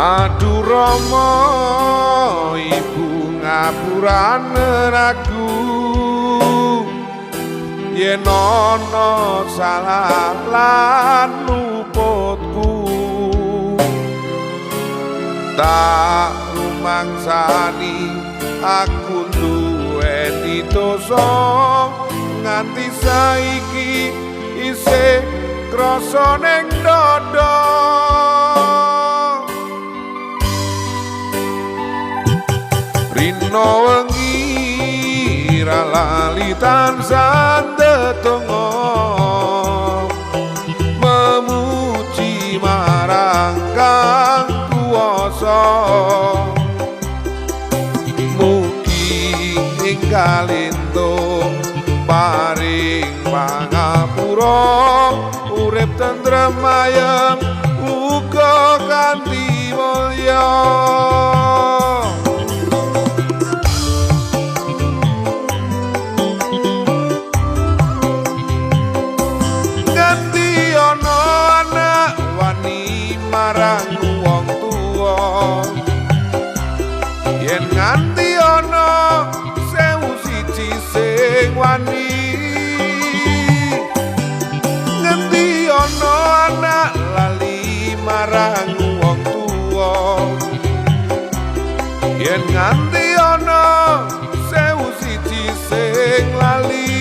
Aduh Rama ibu ngapurane aku yen ana salah lan luputku tak rumangsani aku duweni dosa nganti saiki isih krasa ning dada. Rino wengi ra lali tansah ndedonga memuji marang Kang Kuwasa mugi enggal entuk paring pangapura urip tentrem ayem uga kanthi mulya. Marang wong tuwa yen nganti ana 1001 sing wani ngendi ana anak lali marang wong tuwa yen nganti ana 1001 sing lali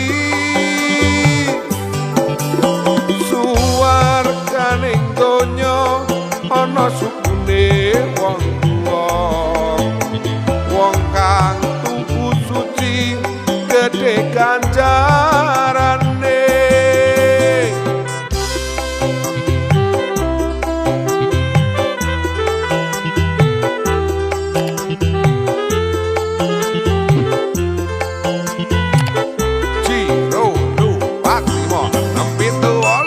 suwarganing donya ana sukune wong tuwa wong kang tuku suci gedhe ganjarane. Ciro lu 4 5 6 7 8.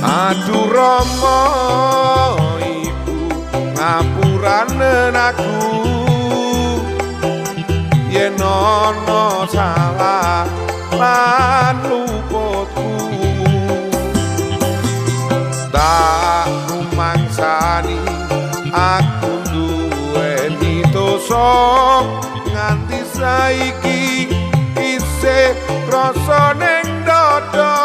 Aduh Rama ibu ngapurane aku yen ana salah lan luputku tak rumangsani aku duweni dosa nganti saiki isih krasa ning dada.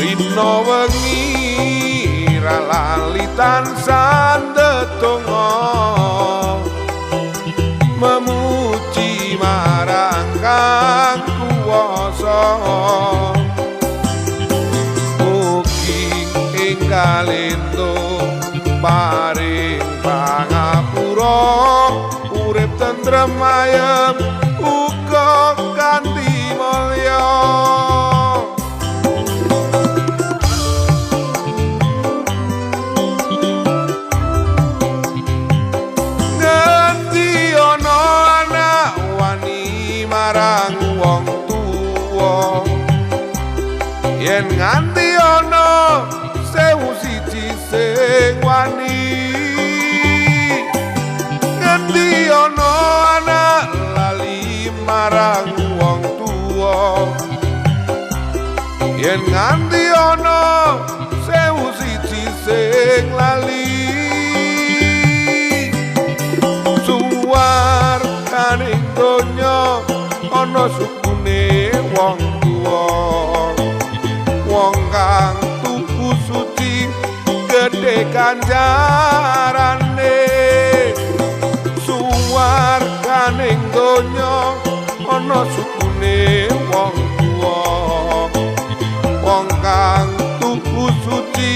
Rino wengi ra lali tansah ndedonga memuji marang Kang Kuwasa mugi enggal entuk paring pangapura urip tentrem ayem uga kanthi mulya. Marang wong tuwa yen nganti ana 1001 sing wani ngendi ana anak lali marang wong tuwa yen nganti ana 1001 sing lali suwarganing donya ana sukune wong tuwa wong kang tuku suci gedhe ganjarane suwarganing donya ana sukune wong tuwa wong kang tuku suci.